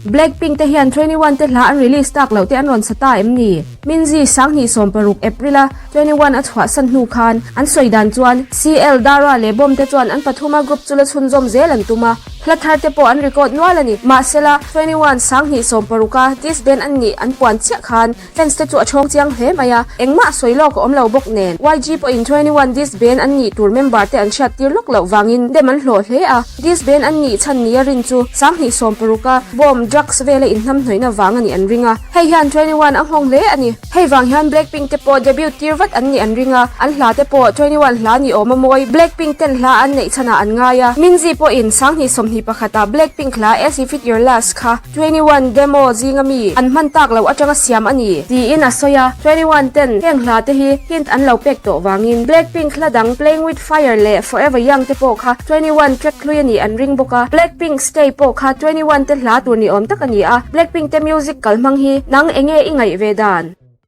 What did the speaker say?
Blackpink te hian 2NE1 te hla an release tak loh te an rawn sa ta em ni? Minzy 2016 April a 2NE1 a chhuahsan hnu khan an sawi dan chuan CL, Dara leh Bom te chuan an pathuma group chu la chhunzawm zel an tum a, hla thar te pawh an record nual a ni. Mahsela, 2NE1 2016 a disband an nih an puan chiah khan Fans te chu a chhawng chiang hle mai a, engmah sawi lawk a awm lo bawk nen. YG pawhin 2NE1 disband an nih tur member te an hriat tir lawk loh vangin dem an hlawh hle a. Disband an nih chhan nia rin chu 2016 a bomb, drugs vela inhnamhnawihna vang a nih an ring a. Hei hian 2NE1 a nghawng hle a ni. Hei vang hian Blackpink te pawh debut tir vat an nih an ring a, an hla te pawh 2NE1 hla ni awm a mawi Blackpink ten hla an neih chhanah an ngai a. Minzy pawhin 2021 ah Blackpink hla As If It Your Last kha 2NE1 demo zinga mi an hman tak loh atanga siam a ni, tiin a sawi a. 2NE1 ten heng hla te hi hint an lo pek tawh vangin Blackpink hla dang Playing With Fire leh Forever Young te pawh kha 2NE1 track hlui a nih an ring bawk a. Blackpink Stay pawh kha 2NE1 te hla tur ni awm tak a ni a. Blackpink te music kalhmang hi nang enge i ngaih ve dan?